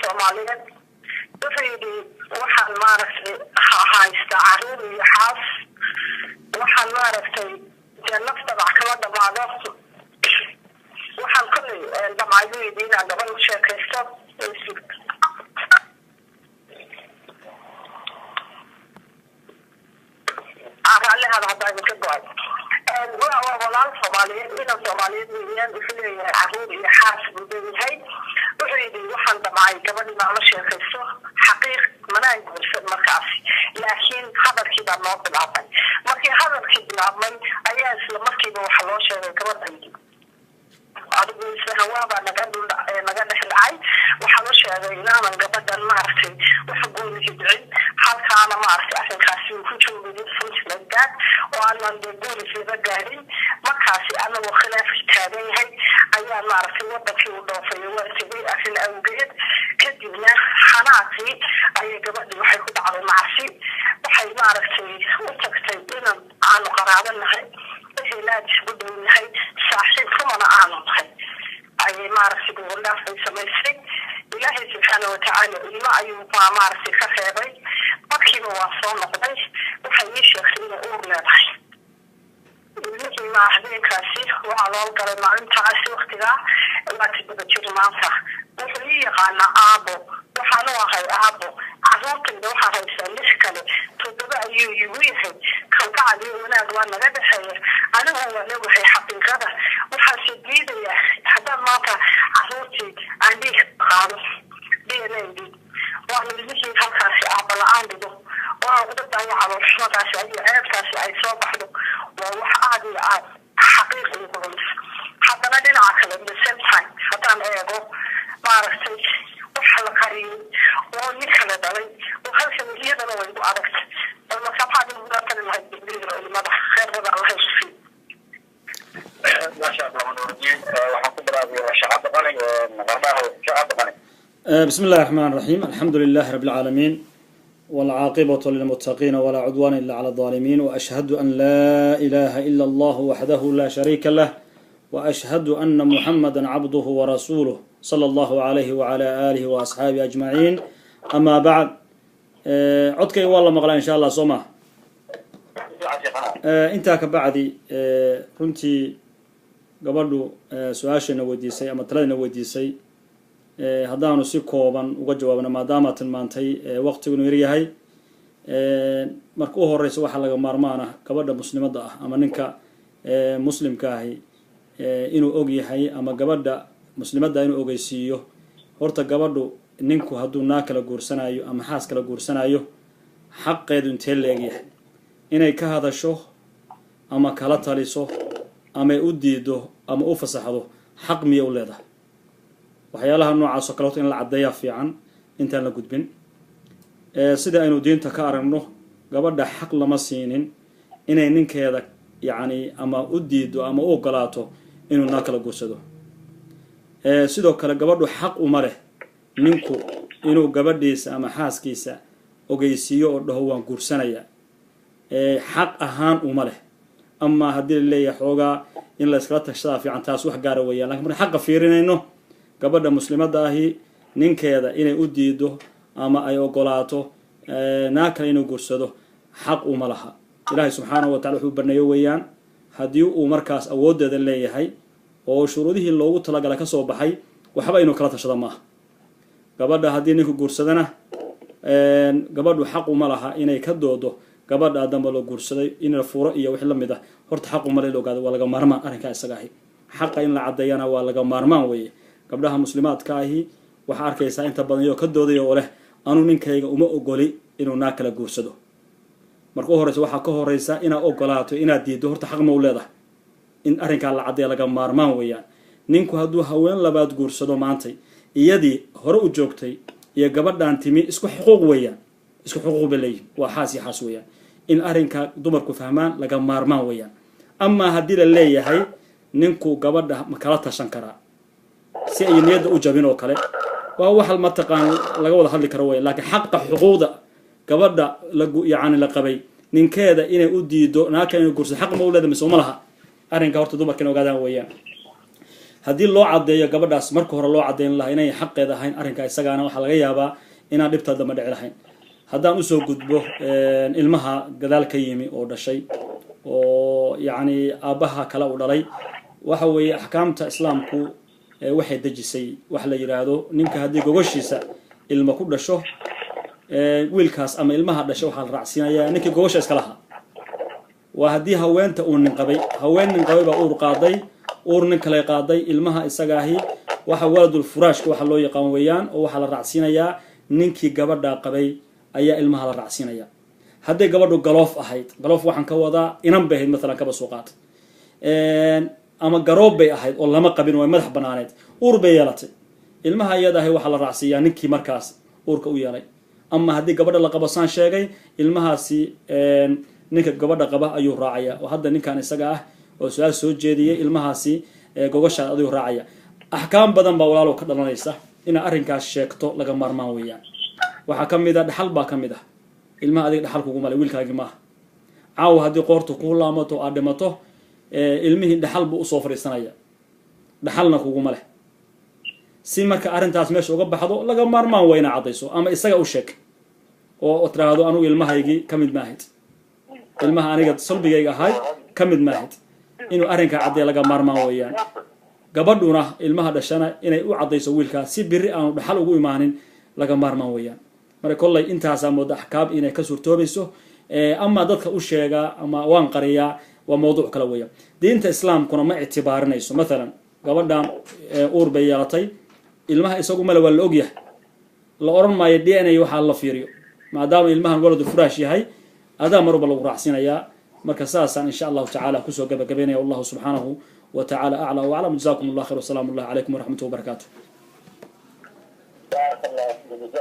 Soomaaliyeed. Wuxuu yidhi waxaan maaragtay haystaa caruur iyo xaas, waxaan maaragtay dee naf dabac kama dhamaado. Waxaan kolley damcay buu yidhi inaan gabadh la sheekaysto. Raallihaada haddaa idinka go-ay. Waa walaal Soomaaliyeed, inan Soomaaliyeed weeyaan. Wuxuu leeyahay caruur iyo xaas buu leeyahay. Wuxuu yidhi waxaan damcay gabadh inaan la sheekaysto, xaqiiq manaan guursan markaasi, laakiin hadalkii baa noo bilaabmay. Markii hadalkii bilaabmay ayaa isla markiiba waxaa loo sheegay gabadhaydii. Adigu isla hawaabaa naga dul naga dhex dhacay. Waxaa loo sheegay inaanan gabadhan maaragtay wax guurihi dhicin, halkaana maaragtay arrinkaasi uu ku joogayay, something like that, oo aanan dee guurisiiba gaarin. Markaasi anagoo khilaafkii taagan yahay ayaa maaragtay wadankii u dhoofay, waa tegay arrin awgeed. Kadibna xanaaqii ayay gabadhii waxay ku dhacday macsi. Waxay maaragtay u tagtay inan aanu qaraabo nahay, ehelaad isugu dhow nahay, saaxiib rumana aanu nahay, ayay maaragtay gogoldhaaf bay samaysay. Ilaahay subxaana watacaala ilmo ayuu baa maaragtay ka reebay. Markiiba waa soo noqday, waxay ii sheegtay inay uur leedahay. Ilmihii ma habeenkaasi waxaa loo galay maalintaasi waktigaa waa 7 jir. Maanta wuxuu ii yaqaanaa aabo, waxaanu ahay aabo. Caruurtayda waxaa haysaa 6 kale, 7 ayuu igu yahay. Kalgacal iyo wanaag waa naga dhexeeya. Anigu waan ogahay xaqiiqada, waxaase diidayaa haddaan maanta caruurtii aan dhiig qaado DNA d waana ilmihii halkaasi aaba la-aan dhigo oo aan uga daayo, caloolxumadaasi iyo ceebtaasi ay soo baxdo waa wax aada iyo aad xaqiiq ugu culus. Haddana dhinaca kale, the same time, haddaan eego maaragtay wax la qariyey oo nin kale dhalay oo halkan iyadana way igu adagtay. Bal marka maxaad igula tali lahayd digriga culimada? Khayr badan Allah isu siiyo. Maasha Allah, Nurudiin. Waxaan ku bilaabayaa Sheekh Cabdiqani Qardhaha. Sheekh Cabdiqani. بسم الله الرحمن الرحيم، الحمد لله رب العالمين، والعاقبة للمتقين، ولا عدوان إلا على الظالمين، وأشهد أن لا إله إلا الله وحده لا شريك له، وأشهد أن محمدا عبده ورسوله، صلى الله عليه وعلى آله وأصحابه أجمعين، أما بعد. Codkay waa la maqlaa insha Allah, soo ma? Intaa ka bacdi, runtii gabadhu su-aashayna weydiisay ama taladayna weydiisay haddaanu si kooban uga jawaabno, maadaama tilmaantay waqtigu inuu yaryahay, marka u horeysa waxaa laga maarmaan ah gabadha muslimadda ah ama ninka muslimka ahi inuu og yahay ama gabadha muslimadda inuu ogeysiiyo. Horta gabadhu ninku hadduu naag kala guursanayo ama xaas kala guursanayo, xaqeedu intee la egyahay inay ka hadasho ama kala taliso ama u diido ama u fasaxdo, xaq miya u leedahay? Waxyaalaha noocaas oo kale horta in la caddeeyaa fiican intaan la gudbin. Sida aynu diinta ka aragno, gabadha xaq lama siinin inay ninkeeda yacni ama u diido ama u ogolaato inuu naag kala guursado. Sidoo kale gabadhu xaq uma leh ninku inuu gabadhiisa ama xaaskiisa ogeysiiyo oo dhaho waan guursanaya, xaq ahaan uma leh. Ama haddii la leeyahay xoogaa in la iskala tashadaa fiican, taas wax gaara weeyaan. Lakin marka xaqa fiirinayno, gabadha muslimadda ahi ninkeeda inay u diido ama ay ogolaato naag kale inuu guursado xaq uma laha. Ilaahay subxaanahu wa tacala wuxuu baneeyo weeyaan haddii uu markaas awooddeeda leeyahay oo shuruudihii loogu talagalay ka soo baxay, waxba inuu kala tashado maaha. Gabadha haddii ninku guursadana, gabadhu xaq uma laha inay ka doodo gabadha damba loo guursaday in la furo iyo wixii lamid ah. Horta xaq uma le in la ogaado, waa laga maarmaan arrinkaa isaga ahi. Xaqa in la caddeeyana waa laga maarmaan weeye. Gabdhaha muslimaadka ahi waxaa arkaysaa inta badan iyoo ka doodaya oo leh anuu ninkayga uma ogoli inuu naag kala guursado. Marka u horeysa waxaa ka horeysa inaad ogolaato, inaad diiddo, horta xaq ma u leedahay? In arrinkaa la caddeeya laga maarmaan weeyaan. Ninku hadduu haween labaad guursado maantay, iyadii hore u joogtay iyo gabadhan timi isku xuquuq weeyaan, isku xuquuq bay leeyihin, waa xaas iyo xaas weeyaan. In arrinkaa dumarku fahmaan laga maarmaan weeyaan. Amaa haddii la leeyahay ninku gabadha ma kala tashan karaa si ay niyadda u jabin oo kale, waa wax mataqaan laga wada hadli karo weya. Laakiin xaqa xuquuqda gabadha lagu yacni la qabay ninkeeda inay u diido naagka inay guursado, xaq ma u leedahay mise uma laha? Arrinka horta dumarka in ogaadaan weeyaan. Haddii loo caddeeyo gabadhaas marka hore loo caddeyn lahaa inay xaqeeda ahayn arrinka isagaana, waxaa laga yaabaa inaan dhibtaa damba dhici lahayn. Haddaan usoo gudbo ilmaha gadaal ka yimi oo dhashay oo yacni aabbaha kale uu dhalay, waxa weeye axkaamta islaamku waxay dejisay wax la yidhaahdo ninka haddii gogoshiisa ilmo ku dhasho, wiilkaas ama ilmaha dhashay waxaa la raacsiinayaa ninkii gogosha iska lahaa. Waa haddii haweenta uu nin qabay, haween nin qabay baa uur qaaday, uur nin kale qaaday, ilmaha isagaahi waxa waladul furaashka waxa loo yaqaan weeyaan, oo waxaa la raacsiinayaa ninkii gabadha qabay ayaa ilmaha la raacsiinaya. Hadday gabadhu galoof ahayd, galoof waxaan ka wadaa inan bay ahayd maalan, kaba soo qaad, ama garoob bay ahayd oo lama qabin, way madax banaaneed, uur bay yeelatay, ilmaha iyada ahi waxaa la raacsiiyaa ninkii markaas uurka u yeelay. Ama haddii gabadha la qabo, saan sheegay, ilmahaasi ninka gabadha qaba ayuu raacaya, oo hadda ninkan isaga ah oo su-aal soo jeediyey ilmahaasi gogoshaad adigu raacaya. Axkaam badan baa, walaalow, ka dhalanaysa inaad arrinkaas sheegto laga maarmaan weeyaan. Waxaa ka mid a dhaxal baa ka mid ah. Ilmaha adiga dhaxal kuguma le, wiilkaagi maaha. Caawa haddii qoortu kuu laamato, aad dhimato, ilmihii dhaxal buu usoo fadhiisanaya, dhaxalna kuguma leh. Si marka arrintaas meesha uga baxdo, laga maarmaan waa inaa caddayso ama isaga u sheeg oo tiraahdo anugu ilmahaygii ka mid maahid, ilmaha aniga sulbigayga ahayd ka mid maahid. Inuu arrinkaa caddeeya laga maarmaan weeyaan. Gabadhuna ilmaha dhashana inay u caddayso wiilkaas si biri aanu dhaxal ugu imaanin laga maarmaan weeyaan. Marka kolley intaasaa mooda axkaam inay ka suurtoobayso. Ama dadka u sheegaa ama waan qariyaa waa mawduuc kale weeyaan. Diinta islaamkuna ma ictibaarinayso mathalan gabadhan uur bay yeelatay, ilmaha isagu male waa la ogyahay, la odhan maayo DNA waxaa la fiiriyo, maadaama ilmahan waladu furaash yahay, adaa maruba lagu raacsiinayaa. Marka saasaan insha Allahu tacala kusoo gabagabaynaya. Wallahu subxaanahu wa tacala aclaa wa aclam. Jazakum Allah khayr, wasalaamu Allah calaykum waraxmatuh wabarakaatu. بارك الله فيك.